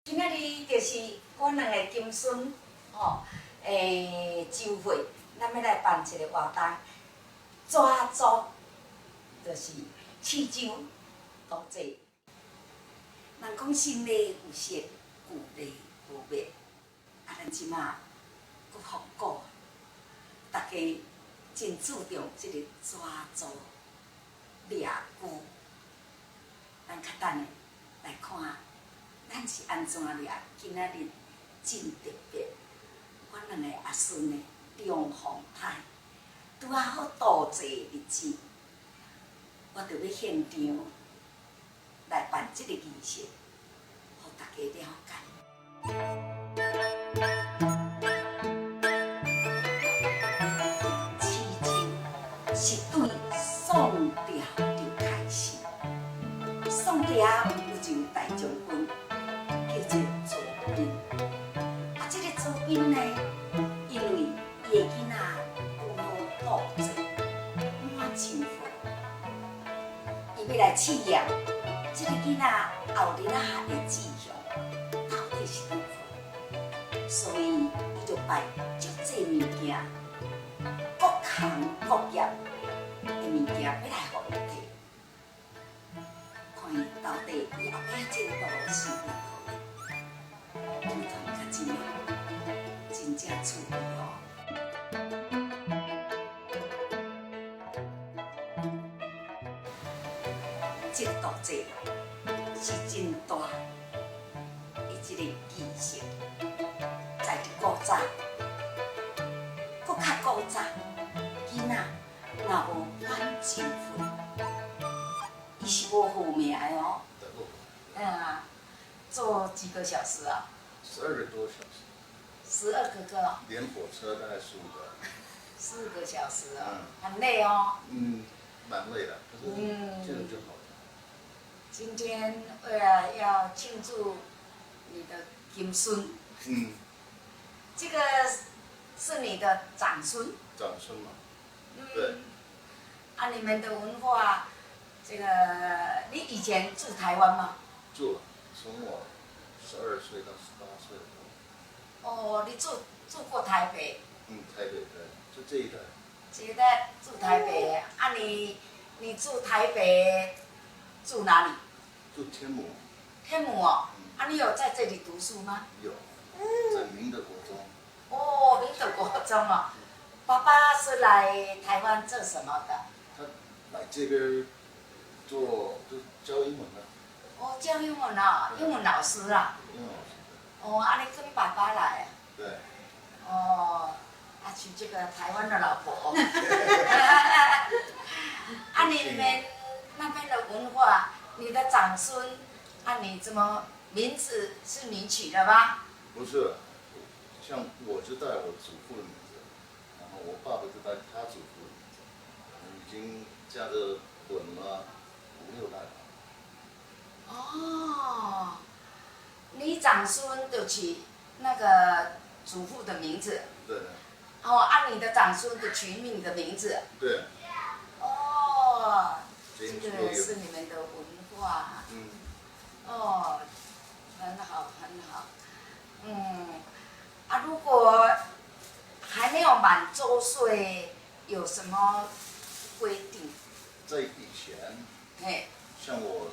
今仔日就是阮兩个金孫吼，周歲，咱欲來辦一个活動，紙祖就是試酒度祭。人講新禮有色，舊禮無滅。啊，咱這馬閣復古，大家真注重這个紙祖掠龜。咱較等下來看，咱是按怎掠？今仔日真特別，阮兩个阿孫呢，龍鳳胎，拄仔好度祭日子，我著欲現場來辦這个儀式，予大家了解。試酒是對宋朝就開始，宋朝有一位大將軍叫做周斌，啊，這個周斌呢，因為伊的囡仔拄好度祭滿周歲，伊欲來試驗這个囡仔後日仔的志向到底是如何，所以伊就擺足濟物件，各行各業的物件欲來予伊提，看伊到底伊後壁前途是如何。聽團較真真正趣味哦。這個度祭是真大的這个儀式，在佇古早，閣較古早，囡仔若無滿周歲，伊是無號名的哦。啊，坐幾個小時啊？ 12個多小時。 12個哦。連火車大概15個。 4個小時啊，很累哦。嗯，蠻累的，可是這樣就好了。今天為了要慶祝你的金孫，這個是你的長孫。長孫嘛。對。啊，你們的文化，這個你以前住台灣嗎？住了，從我12歲到18歲。哦，你住過台北？嗯，台北對，就這一帶。這一帶住台北，啊你住台北住哪裡？住天母。天母哦，啊你有在這裡讀書嗎？有，在明德國中。哦，明德國中哦，爸爸是來台灣做什麼的？他來這邊做就教英文的。哦，教英文啊，英文老師啊。英文老師。哦，啊，你跟爸爸來啊？對。哦，啊，娶這個台灣的老婆。啊，你們那邊的文化，你的長孫，啊，你怎麼名字是你取的嗎？不是，像我就帶我祖父的名字，然後我爸爸就帶他祖父的名字，已經這樣子混了五六代了。哦，你長孫就取那個祖父的名字。對。哦，按你的長孫就取你的名字。對。哦，這個是你們的文化。哦，很好，很好。嗯，啊，如果還沒有滿周歲，有什麼規定？在以前，像我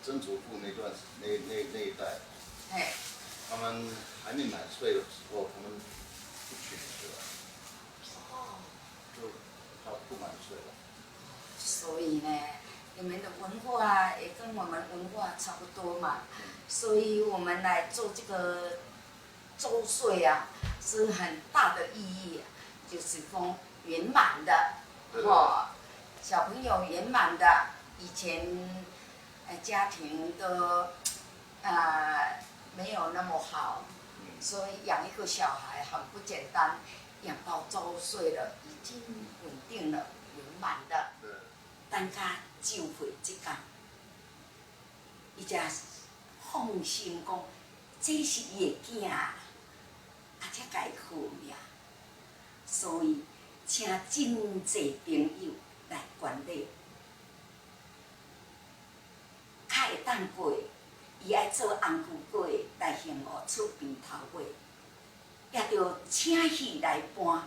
曾祖父那段那一代，他們還沒滿歲的時候，他們不取名字了。哦。就他不滿歲了。所以呢，你們的文化也跟我們文化差不多嘛，所以我們來做這個周歲啊，是很大的意義，就是說圓滿的，哦，小朋友圓滿的，以前家庭都沒有那麼好，所以養一個小孩很不簡單，養到周歲了，已經穩定了，圓滿的。等甲周歲這工，伊才放心講，這是伊的囝，啊，才共伊號名。所以請真濟朋友來觀禮，較會當過，伊愛做紅龜粿來幸福厝邊頭尾，也著請戲來搬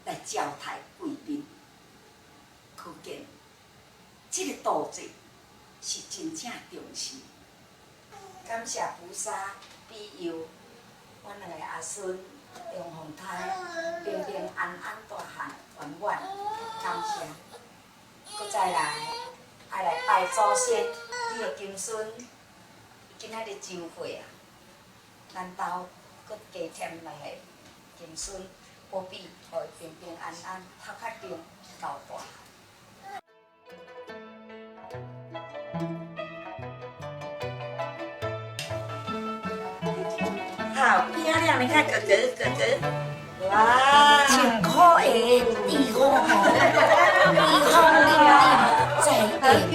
來招待貴賓。可見，這个度節是真正重視。感謝菩薩庇佑，阮兩个阿孫龍鳳胎平平安安大漢圓滿，感謝。閣再來，愛來拜祖先，你的金孫今仔日周歲啊，咱兜閣加添兩个金孫，保庇，予伊平平安安，頭殼頂到大漢。好漂亮！你看哥哥哥哥，哇，真可愛的地方哦，威風凜凜在地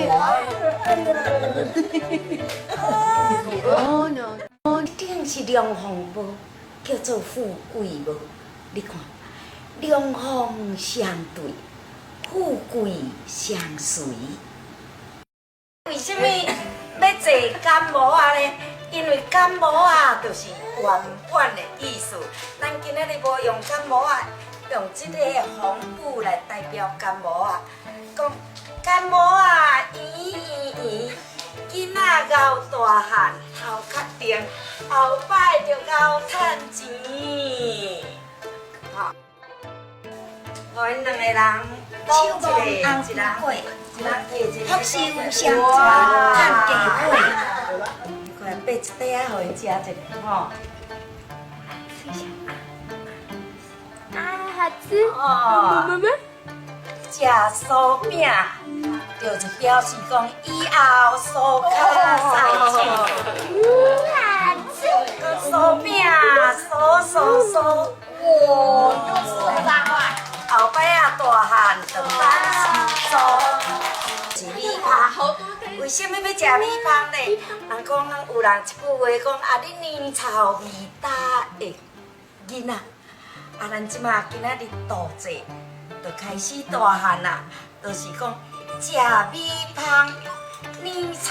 哦，頂是龍鳳帽，叫做富貴帽。你看，龍鳳相對，富貴相隨。為什麼欲坐柑帽仔呢？因為柑帽仔就是圓滿的意思。咱今仔日無用柑帽仔，用這个紅布來代表柑帽仔。講柑帽仔圓圓圓，囡仔𠢕大漢頭殼頂，後擺就𠢕趁錢。吼，予𪜶兩个人講一个，一人一人提一个，福壽相傳，趁家伙。看，掰一塊仔，予𪜶食一下吼。啊，好吃。哦。媽媽。食酥餅，就是表示講以後酥較使錢。好吃。酥餅，酥酥酥，哇！後擺啊，大漢就等收租。是米香。為什麼欲食米香呢？人講，咱有人一句話講啊，你年臭味焦的囡仔，啊，咱這馬今仔日度節，就開始大漢啊，就是講食米香，年臭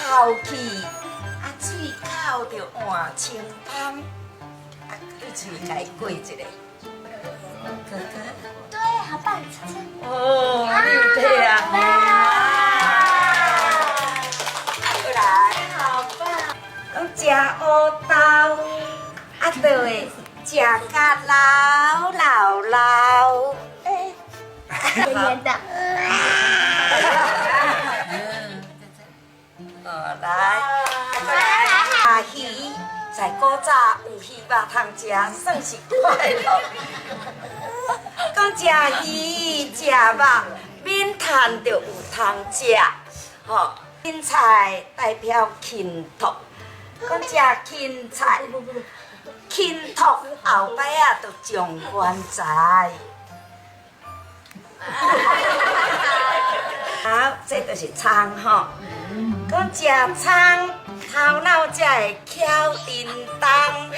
去，啊，喙口就換清芳，啊，你喙共伊過一下，哥哥。對，好棒，吃吃。哦，你有睇啊？來，好棒！講食烏豆，啊，就會食甲老老老。欸，甜的。哦，來，阿魚在古早有魚肉通食，算是快樂。講食魚食肉，免趁就有通食，吼。芹菜代表勤拓，講食芹菜，勤拓後擺仔就狀元才。好，這就是蔥吼。講食蔥，頭腦才會巧叮當。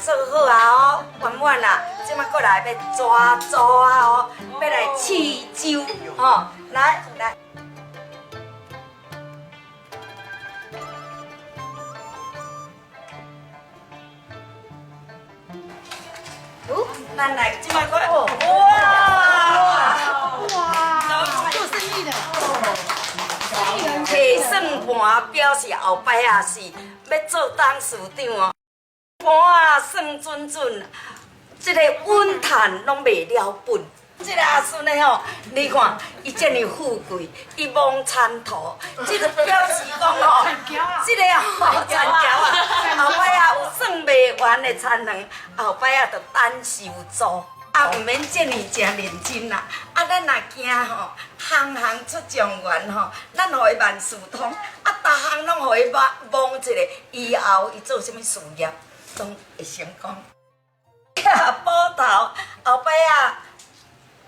做好啊哦，圓滿啦！這馬過來欲抓租啊哦，欲來試酒吼，來來。咱來這馬過來，哇哇，做生意的，提算盤表示後擺仔是欲做董事長哦。盤仔算準準，這个穩趁攏袂了本。這个阿孫的吼，你看伊這爾富貴，伊摸田土，這个表示講吼，這个吼田橋啊，後擺仔有算袂完的田園，後擺仔就等收租。啊，毋免這爾誠認真啦。啊，咱若驚吼，行行出狀元吼，咱予伊萬事通，啊，逐項攏予伊摸一下，以後伊做啥物事業，攏會成功。寶頭後擺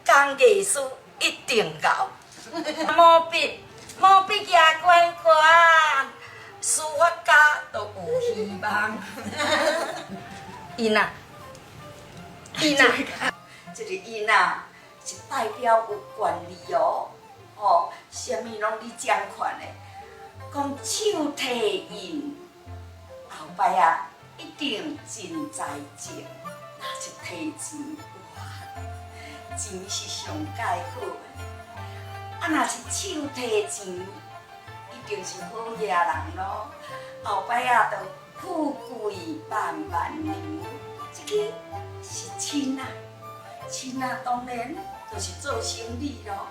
仔工藝師一定𠢕。毛筆，毛筆舉懸懸，書法家都有希望。𪜶啊，𪜶啊，這個𪜶啊，是代表有權利哦，哦，啥物攏你掌權的。講手提銀，後擺啊一定真財政。若是提錢，哇，錢是上蓋好的。啊，若是手提錢，一定是好額人咯。後擺啊，就富貴萬萬年。這個是親啊，親啊，當然就是做生意咯。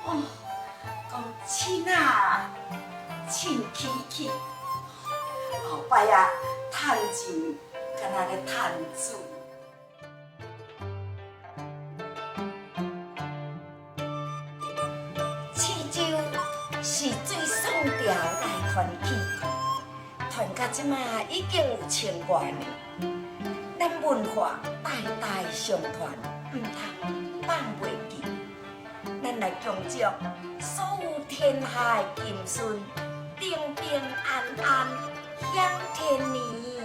哦，講親啊，親起起，後擺啊，趁錢敢若咧趁水。試酒是對宋朝來傳起，傳到這馬已經有千外年。咱文化代代相傳，毋通放袂記。咱來恭祝所有天下的金孫平平安安，享天年。